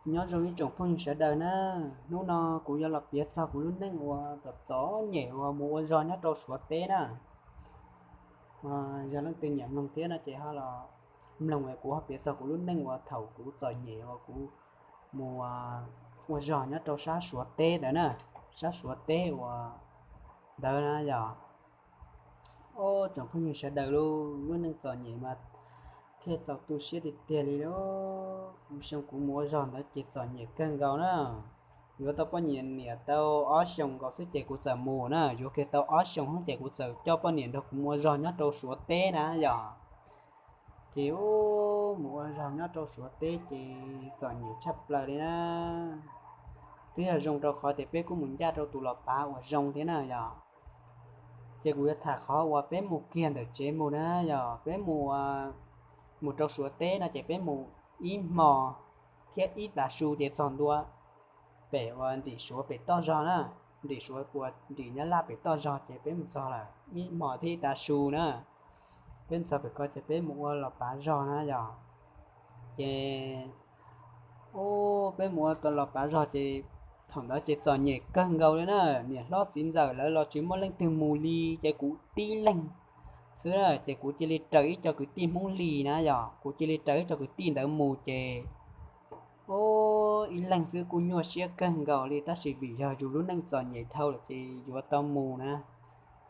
Nyob zoo ib tsoom phooj ywg sawv daws na, hnub no kuv yuav los piav txog kuv lub neej uas txom txom nyem uas mus ua zog nyob rau Suav teb na. Yog leej twg nyiam mloog thiab no ces ho los mloog kuv ho piav txog kuv lub neej uas thaum kuv txom nyem uas kuv mus ua zog nyob rau sab Suav teb ntawd na, sab Suav teb uas ntawd na yog. Ob tsoom phooj ywg sawv daws, lub neej txom nyem mas thiaj txaus tu siab tiag tiag li lauj. Xyoo kuv mus ua zog ntawd ces txom nyem kawg nkaus na. Yuav tau poj niam niam tau ob xyoos nkaus xwb ces kuv txawm mus na, yuav kiag tau ob xyoos xwb ces kuv txawm coj poj niam nrog kuv mus ua zog nyob rau Suav teb na yog. Ces mus ua zog nyob rau Suav teb ces txom nyem tshaj plaws li na. Twb yog zoo rau qhov tias peb kuj mus ncaj rau tus los pav uas zoo thiab na yog. Ces kuv yuav tham qhov uas peb mus kiag ntawm tsev mus na yog, peb mus, mus rau Suav teb no ces peb mus ib hmo thiab ib tav su ces txog ntua pem uas nrim Suav pem toj zog na, nrim Suav uas nrim Nyab Laj pem toj zog ces peb mus txog lawm ib hmo thiab ib tav su na. Peb txog pem ko ces peb mus ua los pav zog na yog. Ces peb mus ua tau los pav zog ces thaum ntawd ces txom nyem kawg nkaus li na, niam hlob txiv ntxawm lawv los tsis muaj leej twg mus li ces kuv tib leeg xwb na, ces kuv cia li raws ib co kwv tij Hmoob Lis na yog, kuv cia li raws ib co kwv tij ntawd mus ces ib leeg xwb kuj nyuaj siab kawg nkaus li, tab sis vim yog yus lub neej txom nyem dhau lawm ces yuav tau mus na,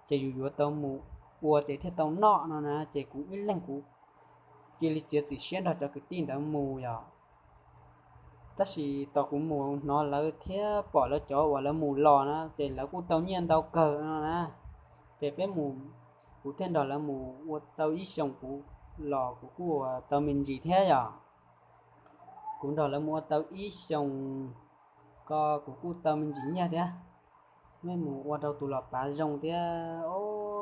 ces yus yuav tau mus ua ces thiaj tau noj no na, ces kuv ib leeg kuv cia li txiav txim siab nrog cov kwv tij ntawd mus yog. Tab sis tos kuv mus hnov lawv thiab pom lawv cov uas lawv mus los na ces lawv kuj tau nyiaj ntau kawg no na, ces peb mus, kuv thiaj nrog lawv mus ua tau ib xyoos kuv los kuv kuj ua tau me ntsis thiab yog. Kuv nrog lawv mus ua tau ib xyoos ko kuv kuj tau me ntsis nyiaj thiab. Peb mus ua rau tus los pav zoo thiab,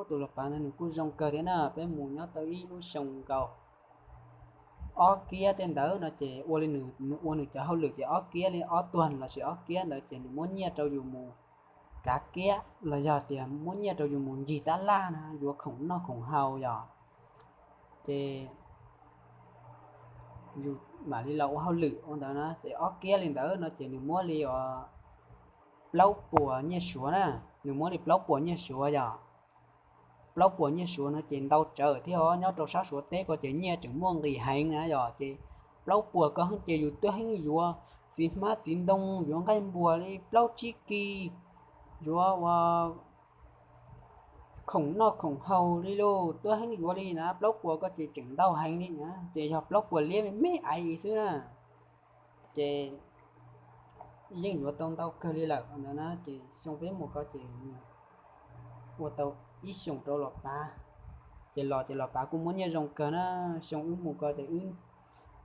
tus los pav ntawd nws kuj zoo kawg thiab na, peb mus nyob tau ib lub xyoo nkaus ob kiab tej ntawd no ces ua li nws ua nws cov hauj lwm ces ob kiab li ob tuag lossis ob kiab ntawd ces nws muab nyiaj rau yus mus kav kiab los yog tias muab nyiaj rau yus mus ncig tab laj na, yuav khoom noj khoom haus yog. Ces yus mam li los ua hauj lwm ua ntawd na ces ob kiab li ntawd no ces nws muab li plaub puas nyiaj Suav na, nws muab li plaub puas nyiaj Suav yog. Plaub puas nyiaj Suav no ces ntau tsawv thiab os, nyob rau sab Suav teb ko ces nyiaj tseem muaj nqis heev na yog, ces plaub puas ko ces yus tuaj heev yuav txiv hmab txiv ntoo, yuav nqaij npuas li plaub tsib kis, yuav ua khoom noj khoom haus li lauj, tuaj heev yuav li na, plaub puas ko ces tseem ntau heev li na, ces yog plaub puas liab me me ais xwb na. Ces yeej yuav tau ntau kawg li lawm ntawd na, ces xyoo peb mus ko ces ua tau ib xyoos rau los pav, ces los ces los pav kuj muab nyiaj zoo kawg na. Xyoo wb mus ko ces wb,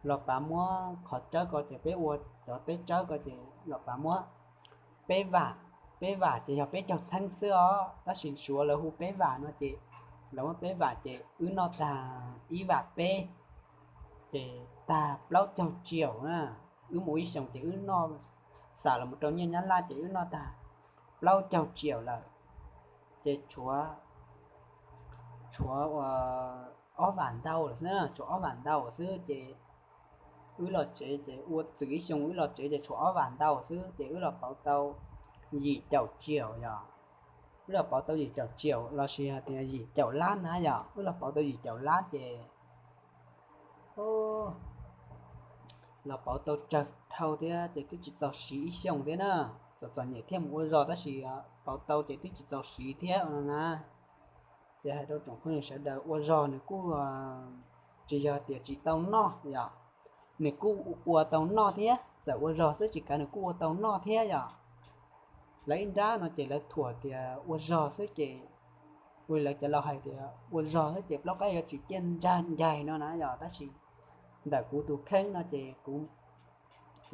los pav muab qhov tsawb ko ces peb ua cov teb tsawb ko ces los pav muab peb vam, peb vam ces yog peb caug txheeb xwb os, tab sis Suav lawv hu peb vam no ces lawv muab peb vam ces wb noj tag ib vam peb, ces tag plaub caug tsiaum na. Wb mus ib xyoos ces wb noj, xam los rau nyiaj Nyab Laj ces wb noj tag plaub caug tsiaum lawm, ces tshuav, tshuav ua ob vam ntau lawm xwb, tshuav ob vam ntau xwb ces wb los tsev ces ua txwm ib xyoos wb los tsev ces tshuav ob vam ntau xwb ces wb los pauv tau yim caum tsiaum yog, wb los pauv tau yim caum tsiaum lossis hais tias yim caum lab na yog, wb los pauv tau yim caum lab ces los pauv tau tsawg dhau thiab ces twb tsis txaus siv ib xyoos thiab na. Txom txom nyem thiaj mus ua zog tab sis pauv tau ces twb tsis txaus siv thiab no na. Ces hais rau tsoom phooj ywg sawv daws, ua zog nws kuj tsis yog tias tsis tau noj yog, nws kuj ua tau noj thiab, txawm ua zog xwb tsis kav nws kuj ua tau noj thiab yog. Lawv ib nrab no ces lawv thuam tias ua zog xwb ces, ua li lawv cov laus hais tias ua zog xwb ces plaub qaib yuav tsis ciaj ncaig no na yog, tab sis ntawm kuv tus kheej no ces kuv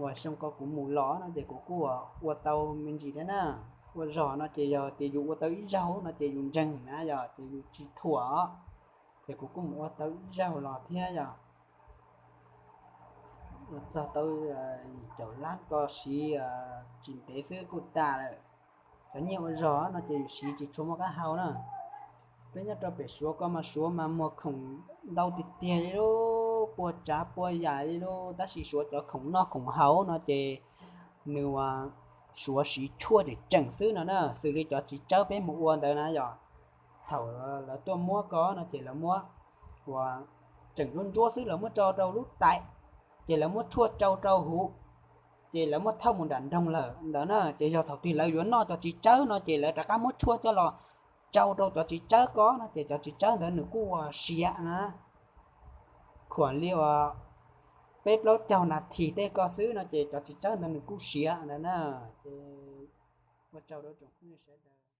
uas xyoo ko kuv mus los no ces kuv kuj ua tau me ntsis thiab na. Ua zog no ces yog tias yus ua tau ib zaug no ces yus ntseeg na yog ces yus tsis thuam, ces kuv kuj mus ua tau ib zaug los thiab yog. Ua txog tau yim caum lab ko siv tsis ntev xwb kuj tas lawm. Cov nyiaj ua zog no ces yus siv tsis tshua muaj qab hau na. Peb nyob rau pem Suav ko mas Suav mas muag khoom ntau tiag tiag li lauj. puas tsav puas yam li lub, tab sis suav cov khoom noj khoom haus no ces nws ua suav siv tshuaj tseem tseem xwb no na, xws li cov txiv tsawb peb mus ua ntawd na yog, thaum lawv tuaj muab ko no ces lawv muab ua tseem ntsuab ntsuab xwb, lawv muab tsau rau lub tais, ces lawv muab tshuaj tsau rau huv, ces lawv muab thauj mus nram nroog lawm ntawd na. Ces yog thaum twg lawv yuav noj cov txiv tsawb no ces lawv rov qab muab tshuaj coj los tsau rau cov txiv tsawb ko no ces cov txiv tsawb ntawd nws kuj ua siav na. Khuam li uas peb plaub caug nas this tej ko xwb no ces cov txiv tsawb ntawd nws kuj siav ntawd na. Ces ua tsaug rau tsoom phooj ywg sawv daws.